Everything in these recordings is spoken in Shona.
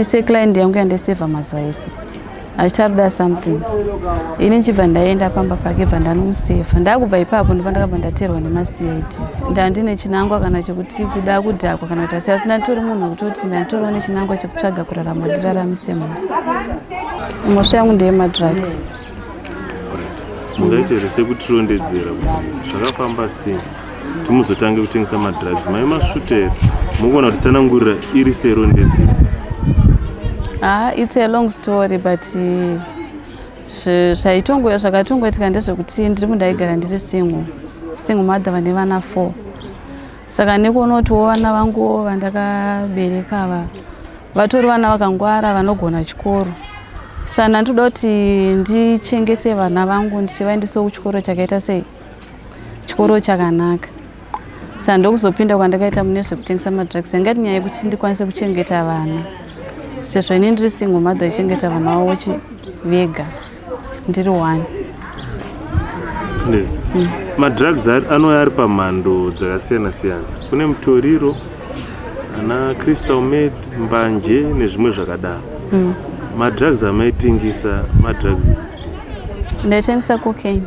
Seclient yangu yandaisevha mazuva ese achitaruda something, ini ndichibva ndaenda pamba pake, bva ndanomusevha. Ndakubva ipapo ndopandakabva ndateerwa nemaCID. Ndandine chinangwa kana chekuti kuda kudhakwa kana kuti asi, asi ndatori munhu wekutoti ndatoriwo nechinangwa chekutsvaga kurarama, ndiraramise mhuri. Mhosva yangu ndeyemadrugs. Mungaite here sekutirondedzera kuti zvakafamba sei kuti muzotange kutengesa madrugs? Mai masvuta here? Mugona kutitsanangurira iri serondedzero? Ah, it's a long story, but zvaitongoya zvakatongoitika ndezvekuti ndiri mundaigara ndiri single mother vane vana 4. Saka nekuona kutiwo vana vanguwo vandakabereka ava vatori vana vakangwara, vanogona chikoro, saka ndandoda kuti ndichengete vana vangu, ndichivaendesawo kuchikoro chakaita sei, chikoro chakanaka. Saka ndokuzopinda kwandakaita mune zvekutengesa madrugs. Yangati nyaya yekuti ndikwanise kuchengeta vana, sezvo ini ndiri single mother ichengeta vana vavo vega, ndiri one. Madrugs anouya ari pamhando dzakasiyana siyana. Kune mutoriro, ana crystal meth, mbanje nezvimwe zvakadaro. Madrugs amaitengesa madrugs? Ndaitengesa cocaine.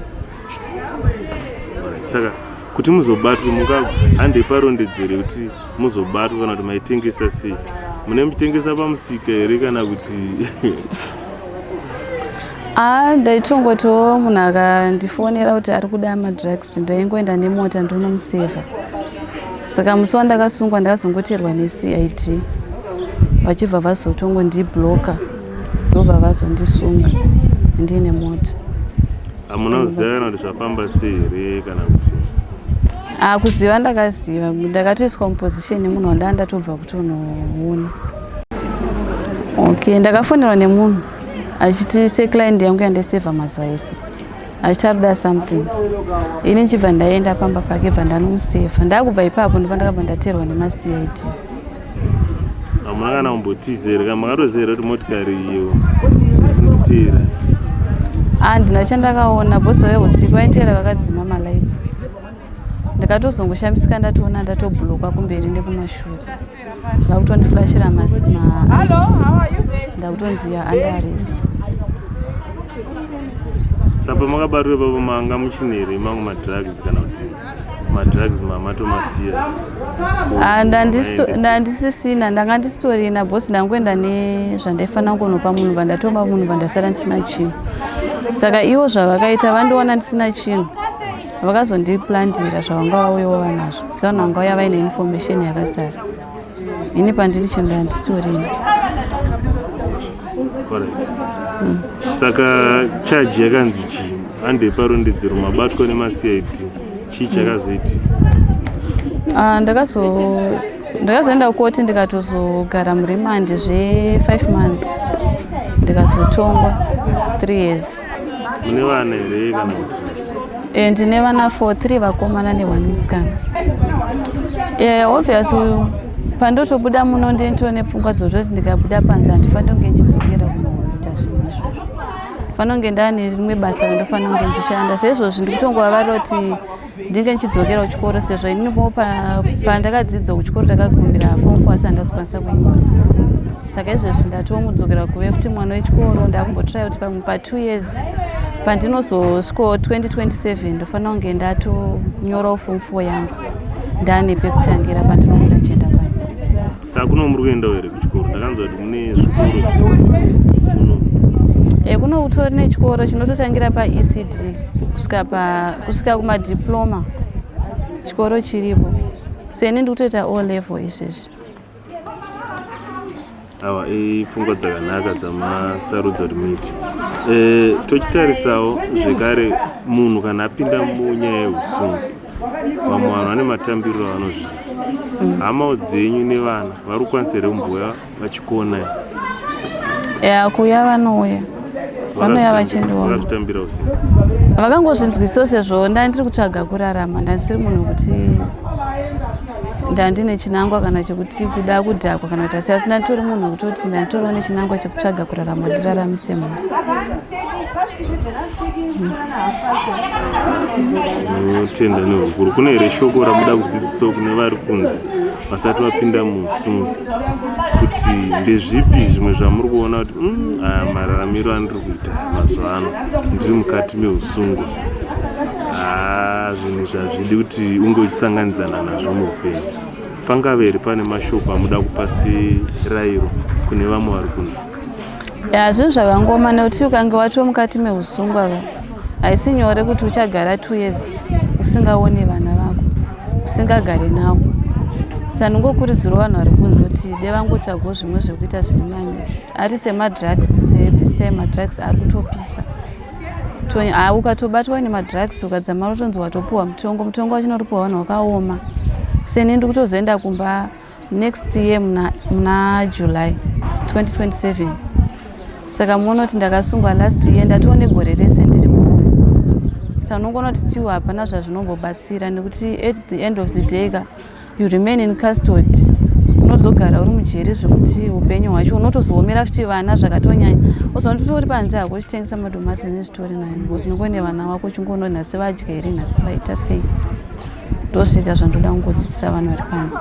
Saka kuti muzobatwa, muka handei parondedzero yekuti muzobatwa kana kuti maitengesa sei. Mune muchitengesa pamusika here kana kuti? A, ndaitongotiwo munhu akandifonera kuti ari kuda madrugs, ndaingoenda nemota ndonomusevha. Saka musi wandakasungwa ndakazongoteerwa neCID, vachibva vazotongondibloka, ndobva vazondisunga ndiine mota. Hamuna kuziva kana kuti zvafamba sei here kana kuti? A, kuziva ndakaziva. Ndakatoiswa muposition nemunhu wandaa ndatobva kutonoona. Okay, ndakafonerwa nemunhu achiti seclient yangu yandaisevha mazuva ese achitaruda something, ini ndichibva ndaenda pamba pake, bva ndanomusevha. Ndakubva ipapo ndopandakabva ndateerwa nemaCID. Hamuna kana kumbotiza here? Kana makatoziva here kuti motikari iyo iri kunditeera? Handina chandakaona. Bhosi weusiku vaiteera vakadzima malights. Ndakatozongoshamisika ndatoona ndatoblockwa kumberi nekumashure, vakutondiflashira ma ndakutonzi ya under arrest. Saka makabatwa ipapo manga muchine here mamwe madrugs kana kuti madrugs mamatomasiya? Ndandisisina, ndanga ndisitorina bhosi. Ndangoenda nezvandaifanira kunopa munhu, vandatoba munhu, vandasara ndisina chinhu. Saka ivo zvavakaita, vandiona ndisina chinhu, vakazondiplandira zvavanga vauyawo vanazvo. Sevanhu vanga uya vaine information yakazara, ini pandiri chinhu ndandisitorina. Alright. Saka charge yakanzi chii? Handei parondedzero. Mabatwa nemaCID, chii chakazoitika? Ah, ndakazoenda kukoti, ndikatozogara muremand zve5 months, ndikazotongwa 3 years. Mune vana here kana kuti? Ndine vana 4, 3 vakomana ne1 musikana. Obvious, pandotobuda muno ndinotone pfungwa dzototi ndikabuda panze handifaniri kunge ndichidzokera kunoita zvinhu izvozvo. Fanira kunge ndaane rimwe basa randofanira kunge ndichishanda. Saizvozvi ndikutongovavarira kuti ndinge ndichidzokera kuchikoro, sezvo ininipo pandakadzidza kuchikoro ndakagumira form 4, asi handazokwanisa kuinyora. Saka izvezvi ndatomudzokera kuve futi mwana wechikoro. Ndakumbotry kuti pamwe pa2 years, pandinozosvikawo 2027, ndofanira kunge ndatonyorawo form 4 yangu, ndaane pekutangira pandinobuda chienda panze. Saka kuno muri kuendawo here kuchikoro? Ndakanzwa kuti mune zvikoro kuno. Kuno kutori nechikoro chinototangira paECD kusvika kumadiploma. Chikoro chiripo. Seni ndiri kutoita O level izvezvi. Awa, ipfungwa dzakanaka dzamasarudza kuti muite. Tochitarisawo zvekare, munhu kana apinda munyaya yeusungu, vamwe vanhu vane matambiriro avanozviita. Hamawo dzenyu nevana vari kukwanisa here kumbouya vachikuonai? Ya, kuuya vanouya, vanouya vachindiona. Vakazvitambirawo sei? Vakangozvinzwisiwo, sezvo ndandiri kutsvaga kurarama. Ndandisiri munhu wekuti ndandine chinangwa kana chekuti kuda kudhakwa kana kuti asi, asi ndatori munhu wekutoti ndanditoriwo nechinangwa chekutsvaga kurarama, ndiraramise mhuri. Tinotenda nehukuru. Kune here shoko ramuda kudzidzisawo kune vari kunze? Vasati vapinda muusungwa, kuti ndezvipi zvimwe zvamuri kuona kuti aya mararamiro andiri kuita mazuva ano ndiri mukati meusungwa, haa, zvinhu zvazvidi kuti unge uchisanganidzana nazvo muupenyu? Pangave here pane mashoko amuda kupa serayiro kune vamwe vari kunze? Ya, zvinhu zvakangoma nekuti ukange watova mukati meusungwa ka, haisi nyore kuti uchagara 2 years usingaoni vana vako, usingagari navo. Saka ndingokurudzirawo vanhu vari kunze kuti de vangotsvagawo zvimwe zvekuita zviri nani, ari semadrugs. Sethis time madrugs ari kutopisa. Ukatobatwa nemadrugs, ukadzamara utonzi watopuhwa mutongo, mutongo wacho unoripuhwa vanhu wakaoma. Seni ndiri kutozoenda kumba next year muna July 2027. Saka muona kuti ndakasungwa last year, ndatoo negore rese ndiri muno. Saka unongoona kuti still hapana zvazvinombobatsira, nekuti at the end of the day ka, you remain in custody, unozogara uri mujeri zvekuti upenyu hwacho unotozoomera futi vana zvakatonyanya. Uzoona uri panze hako uchitengesa madomasi nezvitori nani, because unonge vana vako uchingoona nhasi vadya here, nhasi vaita sei. Ndosvika zvandoda kungodzidzisa vanhu vari panze.